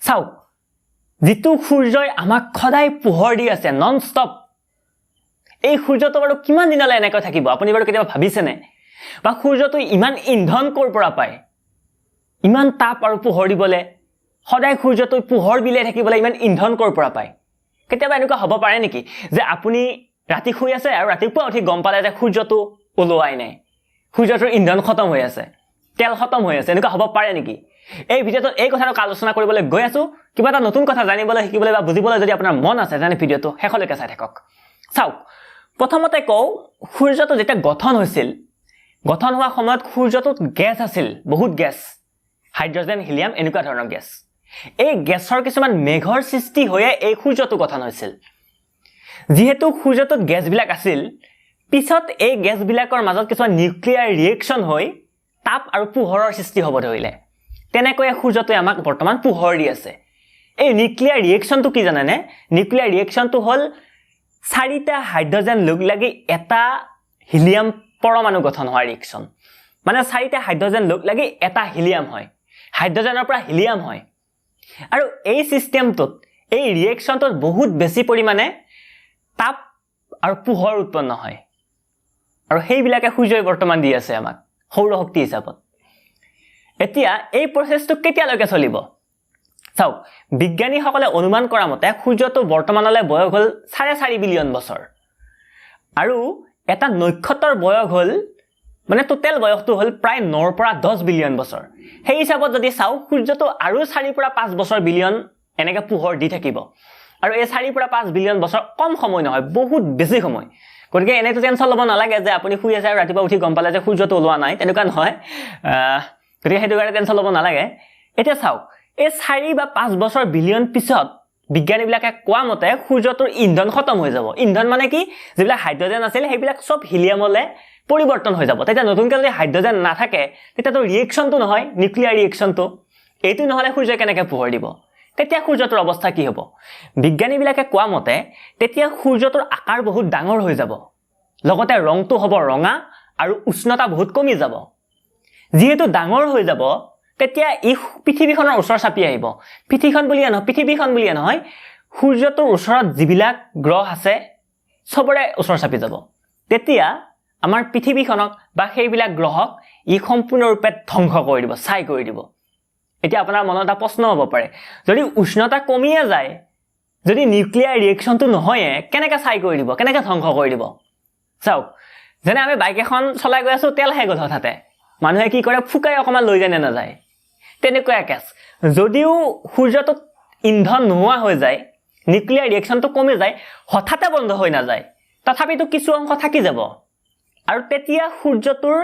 চাওক, যিটো সূৰ্যই আমাক সদায় পোহৰ দি আছে নন ষ্টপ, এই সূৰ্যটো বাৰু কিমান দিনলৈ এনেকৈ থাকিব, আপুনি বাৰু কেতিয়াবা ভাবিছেনে? বা সূৰ্যটো ইমান ইন্ধন ক'ৰ পৰা পায়, ইমান তাপ আৰু পোহৰ দিবলৈ, সদায় সূৰ্যটো পোহৰ বিলাই থাকিবলৈ ইমান ইন্ধন ক'ৰ পৰা পায়? কেতিয়াবা এনেকুৱা হ'ব পাৰে নেকি যে আপুনি ৰাতি শুই আছে আৰু ৰাতিপুৱা উঠি গম পালে যে সূৰ্যটো ওলোৱাই নাই, সূৰ্যটোৰ ইন্ধন খতম হৈ আছে, তেল খতম হৈ আছে, এনেকুৱা হ'ব পাৰে নেকি? এই ভিডিঅ'টোত এই কথাটোক আলোচনা কৰিবলৈ গৈ আছোঁ। কিবা এটা নতুন কথা জানিবলৈ, শিকিবলৈ বা বুজিবলৈ যদি আপোনাৰ মন আছে, তেনে ভিডিঅ'টো শেষলৈকে চাই থাকক। চাওক, প্ৰথমতে কওঁ, সূৰ্যটো যেতিয়া গঠন হৈছিল, গঠন হোৱা সময়ত সূৰ্যটোত গেছ আছিল, বহুত গেছ, হাইড্ৰজেন, হিলিয়াম এনেকুৱা ধৰণৰ গেছ। এই গেছৰ কিছুমান মেঘৰ সৃষ্টি হৈয়ে এই সূৰ্যটো গঠন হৈছিল। যিহেতু সূৰ্যটোত গেছবিলাক আছিল, পিছত এই গেছবিলাকৰ মাজত কিছুমান নিউক্লিয়াৰ ৰিয়েকশ্যন হৈ তাপ আৰু পোহৰৰ সৃষ্টি হ'ব ধৰিলে। তেনেকৈয়ে সূৰ্যটোৱে আমাক বৰ্তমান পোহৰ দি আছে। এই নিউক্লিয়াৰ ৰিয়েকশ্যনটো কি জানেনে? নিউক্লিয়াৰ ৰিয়েকশ্যনটো হ'ল চাৰিটা হাইড্ৰজেন লগ লাগি এটা হিলিয়াম পৰমাণু গঠন হোৱা ৰিয়েকশ্যন। মানে চাৰিটা হাইড্ৰজেন লগ লাগি এটা হিলিয়াম হয়, হাইড্ৰজেনৰ পৰা হিলিয়াম হয়। আৰু এই ছিষ্টেমটোত, এই ৰিয়েকশ্যনটোত বহুত বেছি পৰিমাণে তাপ আৰু পোহৰ উৎপন্ন হয় আৰু সেইবিলাকে সূৰ্যই বৰ্তমান দি আছে আমাক সৌৰশক্তি হিচাপত। এতিয়া এই প্ৰচেছটো কেতিয়ালৈকে চলিব? চাওক, বিজ্ঞানীসকলে অনুমান কৰা মতে সূৰ্যটো বৰ্তমানলৈ বয়স হ'ল 4.5 বিলিয়ন বছৰ আৰু এটা নক্ষত্ৰৰ বয়স হ'ল, মানে টোটেল বয়সটো হ'ল প্ৰায় 9ৰ পৰা 10 বিলিয়ন বছৰ। সেই হিচাপত যদি চাওঁ, সূৰ্যটো আৰু 4ৰ পৰা 5 বছৰ বিলিয়ন এনেকৈ পোহৰ দি থাকিব। আৰু এই 4ৰ পৰা 5 বিলিয়ন বছৰ কম সময় নহয়, বহুত বেছি সময়। গতিকে এনেইতো টেনশ্যন ল'ব নালাগে যে আপুনি শুই আছে আৰু ৰাতিপুৱা উঠি গম পালে যে সূৰ্যটো ওলোৱা নাই, তেনেকুৱা নহয়। গতিকে সেইটো কাৰণে টেনশ্যন ল'ব নালাগে। এতিয়া চাওক, এই 4 বা 5 বছৰ বিলিয়ন পিছত বিজ্ঞানীবিলাকে কোৱা মতে সূৰ্যটোৰ ইন্ধন খতম হৈ যাব। ইন্ধন মানে কি? যিবিলাক হাইড্ৰজেন আছিল সেইবিলাক চব হিলিয়ামলৈ পৰিৱৰ্তন হৈ যাব। তেতিয়া নতুনকৈ যদি হাইড্ৰজেন নাথাকে, তেতিয়াতো ৰিয়েকশ্যনটো নহয়, নিউক্লিয়াৰ ৰিয়েকশ্যনটো। এইটো নহ'লে সূৰ্যই কেনেকৈ পোহৰ দিব? তেতিয়া সূৰ্যটোৰ অৱস্থা কি হ'ব? বিজ্ঞানীবিলাকে কোৱা মতে তেতিয়া সূৰ্যটোৰ আকাৰ বহুত ডাঙৰ হৈ যাব, লগতে ৰংটো হ'ব ৰঙা আৰু উষ্ণতা বহুত কমি যাব। যিহেতু ডাঙৰ হৈ যাব, তেতিয়া ই পৃথিৱীখনৰ ওচৰ চাপি আহিব। পৃথিৱীখন বুলিয়ে নহয়, পৃথিৱীখন বুলিয়ে নহয়, সূৰ্যটোৰ ওচৰত যিবিলাক গ্ৰহ আছে চবৰে ওচৰ চাপি যাব। তেতিয়া আমাৰ পৃথিৱীখনক বা সেইবিলাক গ্ৰহক ই সম্পূৰ্ণৰূপে ধ্বংস কৰি দিব, ছাই কৰি দিব। এতিয়া আপোনাৰ মনত এটা প্ৰশ্ন হ'ব পাৰে, যদি উষ্ণতা কমিয়ে যায়, যদি নিউক্লিয়াৰ ৰিয়েকশ্যনটো নহয়ে, কেনেকৈ ছাই কৰি দিব, কেনেকৈ ধ্বংস কৰি দিব? চাওক, যেনে আমি বাইক এখন চলাই গৈ আছোঁ, তেল শেষ গ'ল হঠাতে, মানুহে কি কৰে? ফুকাই অকণমান লৈ যায় নে নাযায়? তেনেকুৱা কেছ। যদিও সূৰ্যটোত ইন্ধন নোহোৱা হৈ যায়, নিউক্লিয়াৰ ৰিয়েকশ্যনটো কমি যায়, হঠাতে বন্ধ হৈ নাযায়, তথাপিতো কিছু অংশ থাকি যাব। আৰু তেতিয়া সূৰ্যটোৰ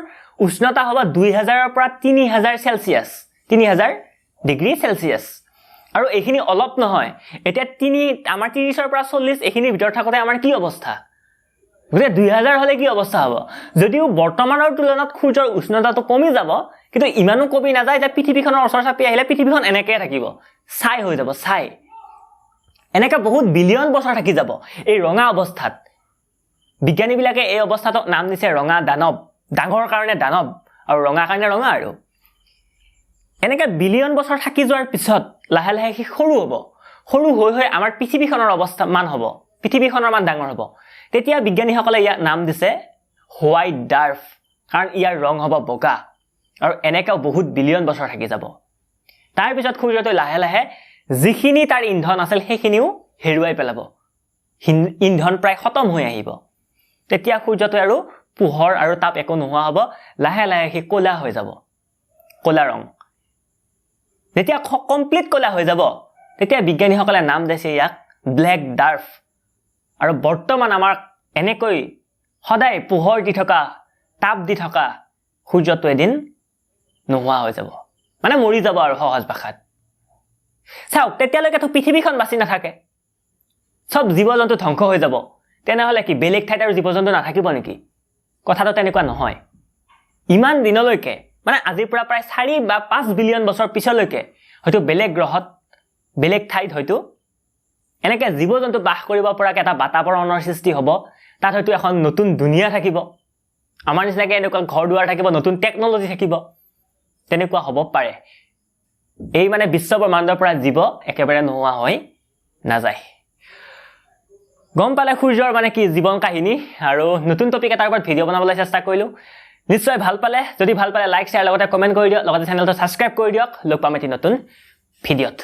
উষ্ণতা হ'ব 2000ৰ পৰা 3000 চেলচিয়াছ, 3000 ডিগ্ৰী চেলচিয়াছ। আৰু এইখিনি অলপ নহয়। এতিয়া আমাৰ 30ৰ পৰা 40 এইখিনিৰ ভিতৰত থাকোঁতে আমাৰ কি অৱস্থা? গতিকে 2000 হ'লে কি অৱস্থা হ'ব? যদিও বৰ্তমানৰ তুলনাত সূৰ্যৰ উষ্ণতাটো কমি যাব, কিন্তু ইমানো কমি নাযায় যে পৃথিৱীখনৰ ওচৰ চাপি আহিলে পৃথিৱীখন এনেকৈয়ে থাকিব, ছাই হৈ যাব, ছাই। এনেকৈ বহুত বিলিয়ন বছৰ থাকি যাব এই ৰঙা অৱস্থাত। বিজ্ঞানীবিলাকে এই অৱস্থাটোক নাম দিছে ৰঙা দানৱ। ডাঙৰ কাৰণে দানৱ আৰু ৰঙা কাৰণে ৰঙা। আৰু এনেকৈ বিলিয়ন বছৰ থাকি যোৱাৰ পিছত লাহে লাহে সি সৰু হ'ব। সৰু হৈ হৈ আমাৰ পৃথিৱীখনৰ অৱস্থা মান হ'ব, পৃথিৱীখনৰ মান ডাঙৰ হ'ব। তেতিয়া বিজ্ঞানীসকলে ইয়াক নাম দিছে হোৱাইট ডাৰ্ফ, কাৰণ ইয়াৰ ৰং হ'ব বগা। আৰু এনেকৈও বহুত বিলিয়ন বছৰ থাকি যাব। তাৰপিছত সূৰ্যটোৱে লাহে লাহে যিখিনি তাৰ ইন্ধন আছিল সেইখিনিও হেৰুৱাই পেলাব। ইন্ধন প্ৰায় খতম হৈ আহিব। তেতিয়া সূৰ্যটোৱে আৰু পোহৰ আৰু তাপ একো নোহোৱা হ'ব। লাহে লাহে সি ক'লা হৈ যাব, ক'লা ৰং। যেতিয়া কমপ্লিট ক'লা হৈ যাব, তেতিয়া বিজ্ঞানীসকলে নাম দিছে ইয়াক ব্লেক ডাৰ্ফ। আৰু বৰ্তমান আমাক এনেকৈ সদায় পোহৰ দি থকা, তাপ দি থকা সূৰ্যটো এদিন নোহোৱা হৈ যাব, মানে মৰি যাব আৰু সহজ ভাষাত। চাওক, তেতিয়ালৈকেতো পৃথিৱীখন বাচি নাথাকে, চব জীৱ জন্তু ধ্বংস হৈ যাব। তেনেহ'লে কি বেলেগ ঠাইত আৰু জীৱ জন্তু নাথাকিব নেকি? কথাটো তেনেকুৱা নহয়। ইমান দিনলৈকে, মানে আজিৰ পৰা প্ৰায় 4 বা 5 বিলিয়ন বছৰ পিছলৈকে হয়তো বেলেগ গ্ৰহত, বেলেগ ঠাইত হয়তো এনেকৈ জীৱ জন্তু বাস কৰিব পৰাকৈ এটা বাতাবৰণৰ সৃষ্টি হ'ব। তাত হয়তো এখন নতুন দুনিয়া থাকিব, আমাৰ নিচিনাকৈ এনেকুৱা ঘৰ দুৱাৰ থাকিব, নতুন টেকন'লজি থাকিব, তেনেকুৱা হ'ব পাৰে। এই মানে বিশ্ব ব্ৰহ্মাণ্ডৰ পৰা জীৱ একেবাৰে নোহোৱা হৈ নাযায়। গম পালে সূৰ্যৰ মানে কি জীৱন কাহিনী। আৰু নতুন টপিক এটাৰ ওপৰত ভিডিঅ' বনাবলৈ চেষ্টা কৰিলোঁ। নিশ্চয় ভাল পালে। যদি ভাল পালে, লাইক, শ্বেয়াৰ, লগতে কমেণ্ট কৰি দিয়ক। লগতে চেনেলটো ছাবস্ক্ৰাইব কৰি দিয়ক। লগ পাম এটি নতুন ভিডিঅ'ত।